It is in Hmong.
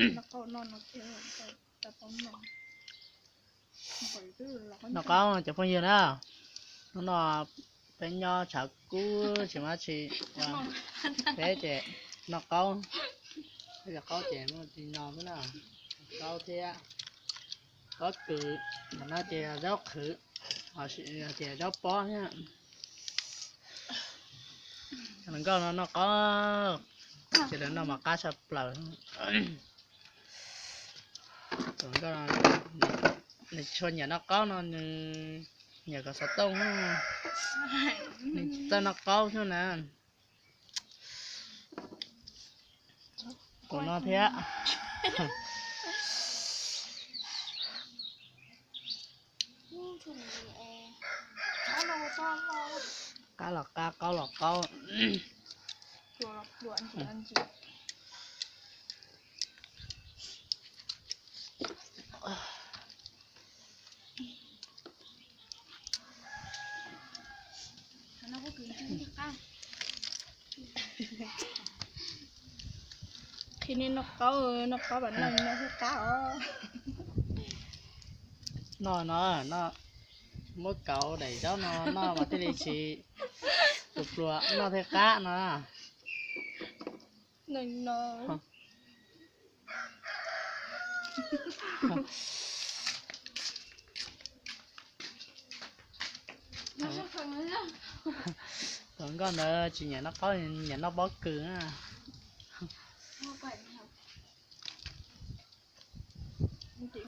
Noj qaub cov phooj ywg na, hnub no peb nyob tshav kub tsis muaj dab tsi ua, peb ces noj qaub, peb cov qaub ces muaj li no xwb na, qaub thiab pob kws, ntawm no ces zaub qhwv, ho tias zaub pob thiab. Hluas nkauj no noj qaub ces lawv noj mov qab tshaj plaws. Hluas nkauj no nws tsis tshua nyiam noj qaub no, nws nyiam kom xov tooj, nws txawj noj qaub xwb na. Tus no thiab. Qab los qab, qaub los qaub. Qhia nej noj qaub, noj qaub mas noj no thiaj qab os. Noj no, noj, muab kauv daim zaub no noj mas thiaj li tsis pluas pluas, noj thiaj qab no. No. Hluas nkauj ntawd tsis nyiam noj qaub, nyiam noj pob kws na.